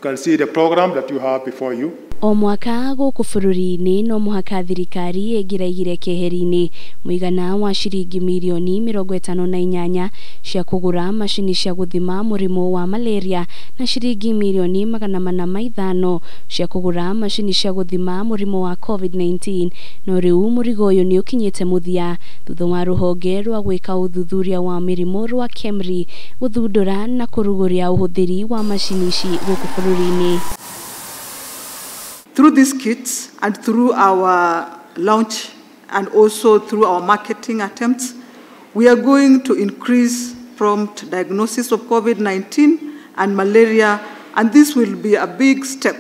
can see the program that you have before you. O mwaka gũkũ bũrũri-inĩ no mũhaka thirikari ĩngĩraigire keheri-inĩ mũigana wa ciringi mirioni 58 cia kũgũra macini cia gũthima mũrimũ wa malaria na ciringi mirioni 405 cia kũgũra macini cia gũthima mũrimũ wa COVID-19. No rĩu mũrigo ũyũ nĩ ũkinyĩte mũthia thutha wa rũhonge rwa gwĩka ũthuthuria wa mĩrimũ rwa KEMRI gũthundũra na kũrugũria ũhũthĩri wa macini ici gũkũ bũrũri-inĩ. Through these kits and through our launch and also through our marketing attempts, we are going to increase prompt diagnosis of COVID-19 and malaria, and this will be a big step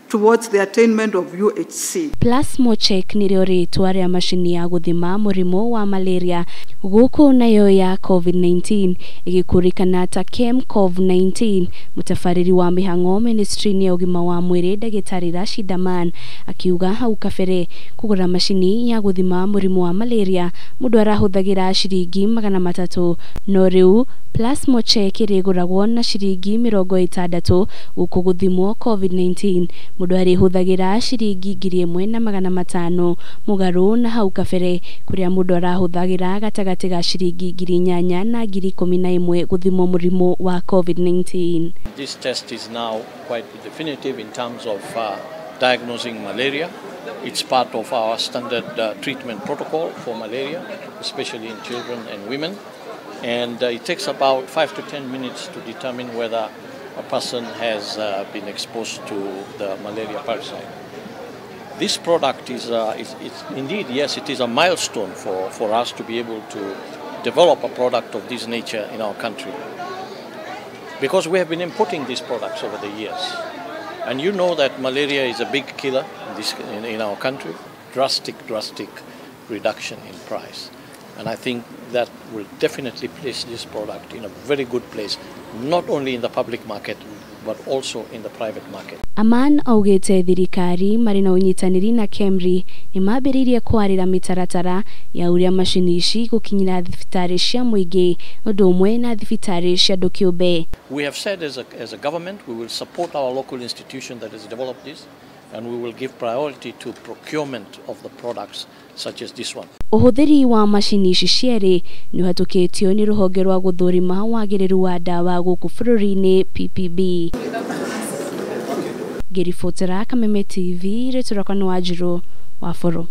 towards the attainment of UHC. Plasmocheck nĩrĩo rĩtwa rĩa macini ya gũthima mũrimũ wa malaria gũkũ nayo ya COVID-19 ĩgĩkũrĩkana ta KEMCOV-19. Mũtabarĩri wa mĩhang'o ministry-inĩ ya ũgima wa mwĩrĩ ndagĩtarĩ Rashid Aman akiuga hau kabere kũgũra macini ya gũthima mũrimũ wa malaria mũndũ arahũthagĩra ciringi 300, no rĩu Plasmocheck ĩrĩgũragwo na ciringi 60 gũkũ gũthimwo COVID-19 mũndũ arĩhũthagĩra ciringi 1500 mũgarũ na hau kabere kũrĩa mũndũ arahũthagĩra gatagatĩ ga ciringi 8,000 na 11,000 gũthimwo mũrimũ wa COVID-19. This test is now quite definitive in terms of diagnosing malaria. It's part of our standard treatment protocol for malaria, especially in children and women. And it takes about 5 to 10 minutes to determine whether a person has been exposed to the malaria parasite. This product is indeed, yes, it is a milestone for us to be able to develop a product of this nature in our country, because we have been importing these products over the years. And you know that malaria is a big killer in our country. Drastic reduction in price. And I think that will definitely place this product in a very good place, not only in the public market, but also in the private market. Aman augĩte thirikari marĩ na ũnyitanĩri na KEMRI nĩ mambĩrĩirie kwarĩra mĩtaratara ya ũrĩa macini ici gũkinyĩra thibitarĩ cia mũingĩ ũndũ ũmwe na thibitarĩ cia andũ kĩũmbe. We have said as a government we will support our local institution that has developed this, and we will give priority to procurement of the products such as this one. Ũhũthĩri wa macini ici cierĩ nĩ ũhatũkĩtio nĩ rũhonge rwa gũthũrima wagĩrĩru wa ndawa gũkũ bũrũri-inĩ PPB. Ngĩribotera Kameme TV, rĩtwa rĩakwa nĩ Wanjirũ wa Boro.